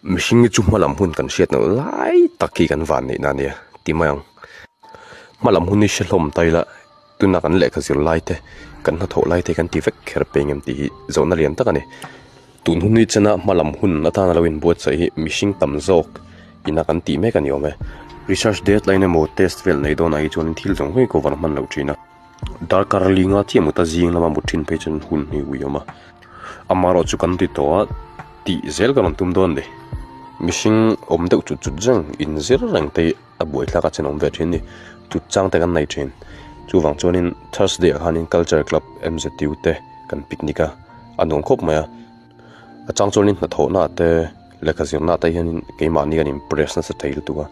Mihring hi chu hmalam hun kan hriat loh lai tak hi kan van neihna a nia ti mai ang. Hmalam hun hi hre hlawm ta ila tuna kan lehkha zir lai te kan hnathawh lai te kan ti vek kher peng em tih hi zawhna lian tak a ni. Tun hun hi chana hmalam hun atana lo inbuatsaih hi mihring tam zawk ina kan tih mek a ni awm e. Research deadline emaw test vel nei dawnah hi chuan thil zawng zawng hi cover hman loh thin a. Darkar linga chiah mut a zing lama mut thin phei chuan hun hi ui awm a. Amaherawhchu chu kan ti tawh a, tih zel ka rawn tum dawn a ni. Mihring awm deuh chut chut reng inzir reng te hi a buaithlak a chen awm ve thin a ni. Chut chang te kan nei thin. Chuvang chuanin Thursday ah khanin Culture Club M_Z_U te kan picnic a, a nuam khawp mai a. A chang chuanin hnathawhna ah te lehkha zirna ah te hianin keimahni kan impress nasa thei lutuk a,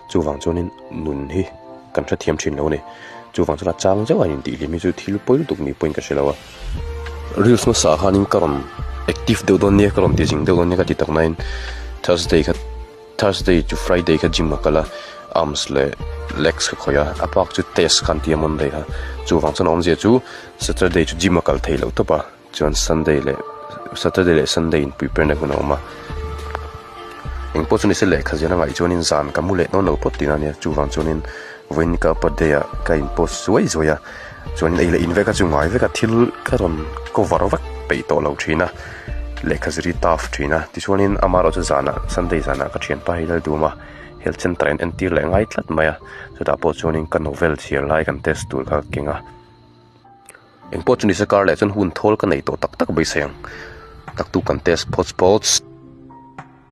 chuvang chuanin nun hi kan hrethiam thin lo a ni. Chuvang chuan a chang zeuh a intihhlim hi chu thil pawi lutuk ni pawhin ka hre lo a. Reels hmasa ah khanin ka rawn active deuh dawn nia ka rawn ti zing deuh dawn nia ka ti tak naiin Thursday kha Thursday chu Friday kha gym a kal a, arms leh legs ka khawih a, a bak chu test kha an ti a Monday kha chuvang chuan a awmzia chu Saturday chu gym a kal thei loh tawp a. Chuan Sunday leh Saturday leh Sunday in prepare na hun a awm a, engpawh chu nise lehkha zir a ngaih chuanin zan ka mu leh dawn lo phawt tihna ania chuvang chuanin vawiin ka birthday ah ka in post zuai zuai a chuanin ei leh in vek a chu ngai vek a thil ka rawn cover vek peih tawh lo thin a lehkha zir hi tough thin a tichuanin amaherawhchu zanah Sunday zanah ka thianpa hi Lalduma health center ah in entir leh ngai tlat mai a chutah pawh chuanin ka novel chhiar lai kan test tur kha ka keng a. Engpawh chu nise kar leh chuan hun thawl ka nei tawh tak tak beisei ang. Taktu kan test phawt phawts.